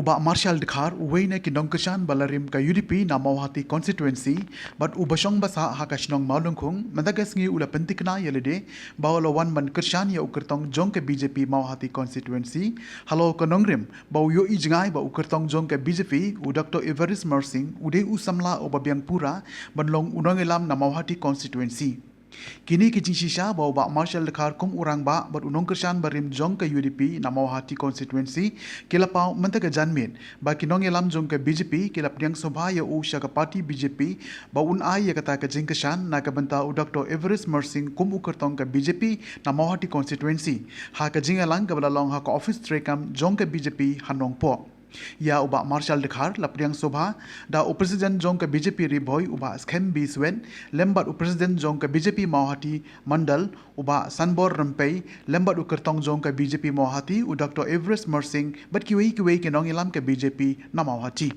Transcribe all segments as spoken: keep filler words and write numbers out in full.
Bah Marshal Dkhar, uwei na ki nongkyrshan ba la rim ka U D P na Mawhati constituency, bad uba shong ba sah ha ka shnong Mawlyngkhung, mynta ka sngi u la pynthikna ïa lade ba u la wan ban kyrshan ïa u kyrtong jong ka B J P Mawhati constituency halor ka nongrim ba u ïohi jngai ba u kyrtong jong ka B J P, u Doctor Evarist Marsing, u dei u samla uba biang pura ban long u nongïalam na Mawhati constituency. Kine ki jingshisha ba u Bah Marshal Dkhar kum u rangbah bad u nongkyrshan barim jong ka U D P na Mawhati constituency ki la paw mynta ka janmiet ba ki nongïalam jong ka B J P ki la pdiang sngewbha ïa u sha ka party B J P ba un ai ïa kata ka jingkyrshan na ka bynta u Doctor Evarist Marsing kum u kyrtong ka B J P na Mawhati constituency, ha ka jingïalang kaba la long ha ka office treikam jong ka B J P ha Nongpoh. Ïa u Bah Marshal Dkhar la pdiang sngewbha da u President jong ka B J P Ri Bhoi, u Bah Skhem B Swet, lem bad u President jong ka B J P Mawhati Mandal, u Bah Sanbor Rympei, lem bad u kyrtong jong ka B J P Mawhati, u Doctor Evarist Marsing, bad kiwei kiwei ki nongïalam ka B J P na Mawhati.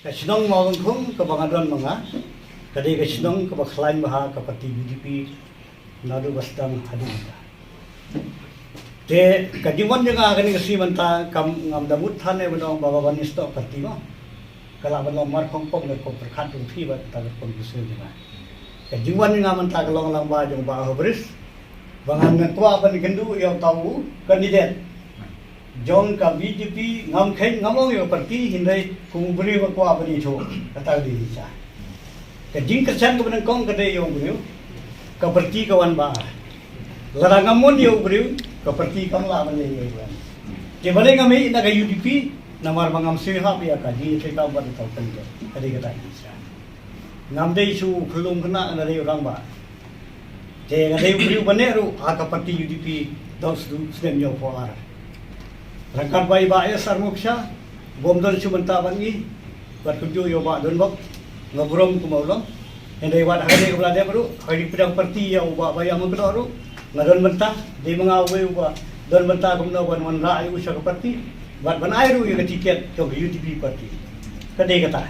Ka shnong Mawlyngkhung kaba nga don ma nga ka dei ka shnong kaba khlaiñ bha ha ka party B J P naduh ba sdang haduh mynta. Te ka jingwan jong nga ha kane ka sngi mynta kam, ngam da mut than eh ban ong ba ka wan ïa stok party mo. Ka lah ban long markhongpong da ka pyrkhat jong phi bad kata ka rukom jingïaseng jong nga. Ka jingwan jong nga mynta ka long lang ba jong Bah Evarist ba ngan kwah ban ïakynduh ïa uta u candidate jong ka B J P, ngam kheiñ, ngam ong ïa ka party, hynrei kum u briew nga kwah ban ïathuh. Kata ka dei shisha. Ka jingkyrshan kaba nyngkong ka dei ïa u briew, ka party ka wan ba ar. Lada ngam mon ïa u briew, ka party kam lah ban leh ïa u briew. Te balei ngam ïeh na ka U D P, namar ba ngam sngewhap ïa ka jingïathuh kaba da tau kan ka. Ka dei kata ka jingkyrshan. Ngam dei shu khyllung khynnah, nga dei u rangbah. Te nga dei u briew ba neh ruh ha ka party U D P, dang shu snem hynñiewphew ar. Ryngkat bad i Bah S R Muksha, bym don shuh mynta bad ngi, bad kumjuh ïa u Bah Donbok, nga burom kumba u long. Hynrei wat ha kane kaba la dep ruh, ha ka jingpdiang party ïa u Bah Baïamunknoh ruh, nga don bynta, dei ma nga uwei uba don bynta kumno ban wanrah ïa u sha ka party, bad ban ai ruh ïa ka tiket jong ka U D P party. Ka dei kata.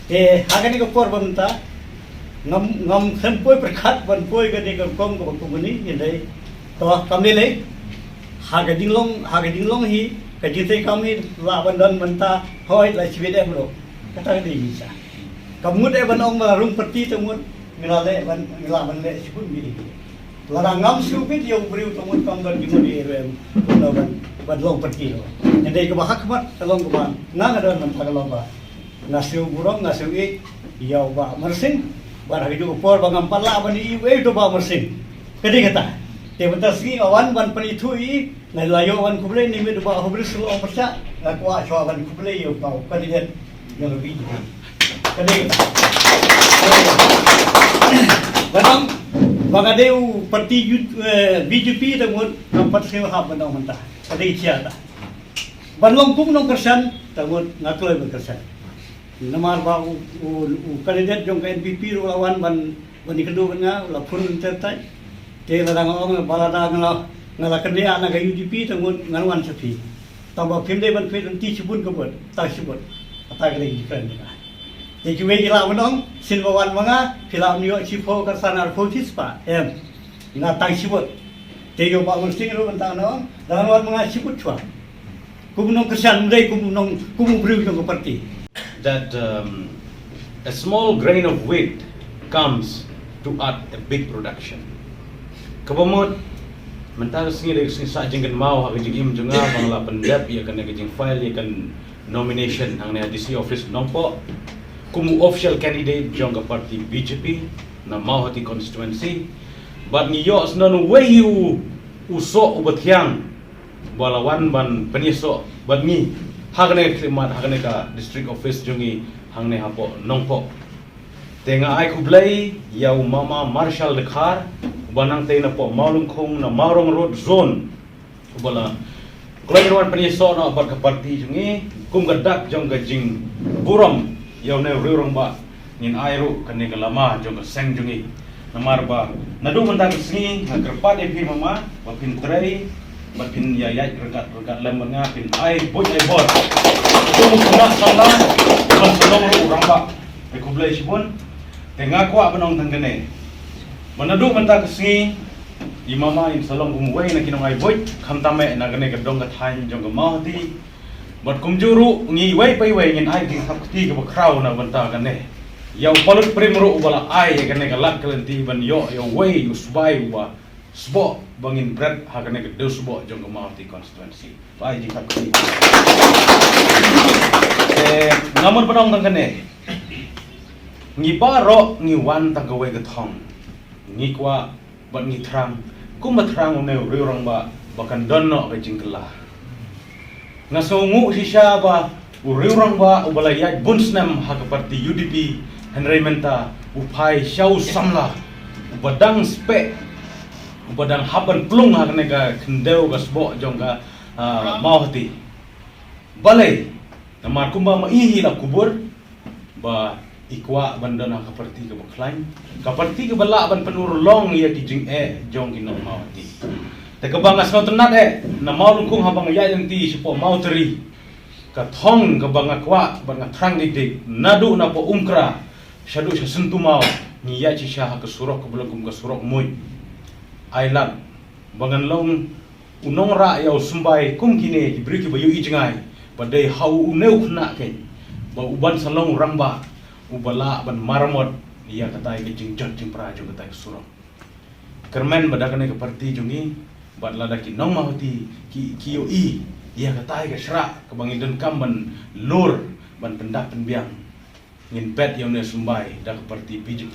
Te ha kane ka por ba mynta ngam, ngam shem poi pyrkhat ban poi kane ka rukom kaba kumne, hynrei to kam lei lei. Ha ka jinglong, ha ka jinglong hi, ka jingtrei kam hi lah ban don bynta hoi la shibit em ruh. Kata ka dei shisha. Kam mut eh ban ong ba la rung party te mut ngi la leh ban, ngi lah ban leh shibun bit. Lada ngam sngewbit ïa u briew te mut kam don jingmut ïa u em, kumno ban, ban long party ruh. Hynrei kaba ha khmat ka long kaba nga, nga don mynta ka long ba nga sngewburom, nga sngewïeit ïa u Bah Marsing. Bad ha kajuh ka por ba ngam pat lah ban ïohi uei uta u Bah Marsing. Ka dei kata. Te mynta sngi nga wan ban pynithuh ïa i, nga la ïoh ban khublei ne miet u Bah Evarist ruh ym pyrshah, nga kwah shuwa ban khublei ïa uta u candidate jong ka B J P. Ka dei kata. Ba dang ba nga dei u party youth, eh, B J P te mut ngam pat sngewhap ban ong mynta. Ka dei shisha kata. Ban long kum u nongkyrshan te mut nga kloi ban kyrshan. Namar ba u, u, u candidate jong ka N P P ruh la wan ban, ban ïakynduh bad nga, u la phone mynta tai. Te lada nga ong ba lada nga la, nga la kyndiah na ka U D P te mut ngan wan sha phi. Tangba phim dei ban peit lynti shibun ka vote, tang shi vote. Kata ka dei different jong nga. Te kiwei ki lah ban ong, sien ba wan ma nga, phi lah ban ïoh shiphew khatsan arphew shispah. Em. Nga tang shi vote. Te ïa u Bah Marsing ruh mynta nga ong, lada wan ma nga shi vote shuwa. Kum u nongkyrshan, ym dei kum u nong, kum u briew jong ka party. That, um, a small grain of wheat comes to add a big production. Kaba mut, mynta ka sngi dei ka sngi sah jingkynmaw ha ka jingim jong nga ba nga la pyndep ïa kane ka jingfile ïa ka nomination hangne ha D C office Nongpoh kum u official candidate jong ka party B J P na Mawhati constituency. Bad ngi ïohsngew uwei u, u soh uba thiang ba la wan ban pynïasoh bad ngi ha kane ka khlieh mat, ha kane ka district office jong ngi hangne hapoh Nongpoh. Te nga ai khublei ïa u Mama Marshal Dkhar uba nangtei napoh Mawlyngkhung na Mawrong Road zone, uba la kloi ban pynïasoh noh bad ka party jong ngi kum ka dak jong ka jingburom ïa une u rangbah. Ngin ai ruh kane ka lama jong ka seng jong ngi. Namar ba naduh mynta ka sngi nga kyrpad ïa phi mama ba phin trei, ba phin ïaid ryngkat ryngkat lem bad nga, phin ai buit ai bor. Kum u khynnah samla ban sah long ruh u rangbah. Ai khublei shibun. Te nga kwah ban ong tang kane, ba naduh mynta ka sngi i mama in sah long kum uwei na ki nong ai buit, khamtam eh na kane ka dong ka thaiñ jong ka Mawhati. Bad kumjuh ruh ngi iwei pa iwei ngin ai jingthap kti kaba khraw na bynta kane. Ïa u Palut Prim ruh uba la ai ïa kane ka lad ka lynti ban ïoh ïa uwei u sbai uba sboh ba ngin bret ha kane ka dewsboh jong ka Mawhati constituency. Ba ai jingthap kti. Eh, nga mut ban ong tang kane. Ngi baroh ngi wan tang kawei ka thong. Ngi kwah bad ngi thrang, kumba thrang une u riew rangbah ba kan don noh ka jingkylla. Nga sngewnguh shisha ba u riew rangbah uba la ïaid bun snem ha ka parti U D P, hynrei mynta u phai sha u samla uba dang speh, uba dang hap ban plung ha kane ka khyndew ka sboh jong ka, ah, Mawhati. Balei? Namar kumba ma i hi la kubur ba i kwah ban don ha ka parti kaba khlaiñ, ka parti kaba lah ban pynurlong ïa ki jingeh jong ki nong Mawhati. Te kaba nga sngewtynnat eh, na Mawlyngkung haba nga ïaid lynti shapoh Mawtari, ka thong kaba nga kwah bad nga thrang dik dik, naduh na poh Umkra shaduh sha Syntumaw, ngi ïaid shisha ha ka surok kaba long kum ka surok muid. Ai lad ba ngan long u nongrah ïa u symbai kum kine ki briew kiba ïohi jngai, ba dei ha une u khynnah keiñ ba u ban sa long u rangbah uba lah ban maramot ïa katai ka jingjot jingpra jong katai ka surok. Kyrmen ba da kane ka parti jong ngi bad lada ki nong Mawhati ki, ki ïohi ïa katai ka shrah kaba ngi donkam ban lur ban pyndah pynbiang, ngin bet ïa une u symbai da ka parti B J P.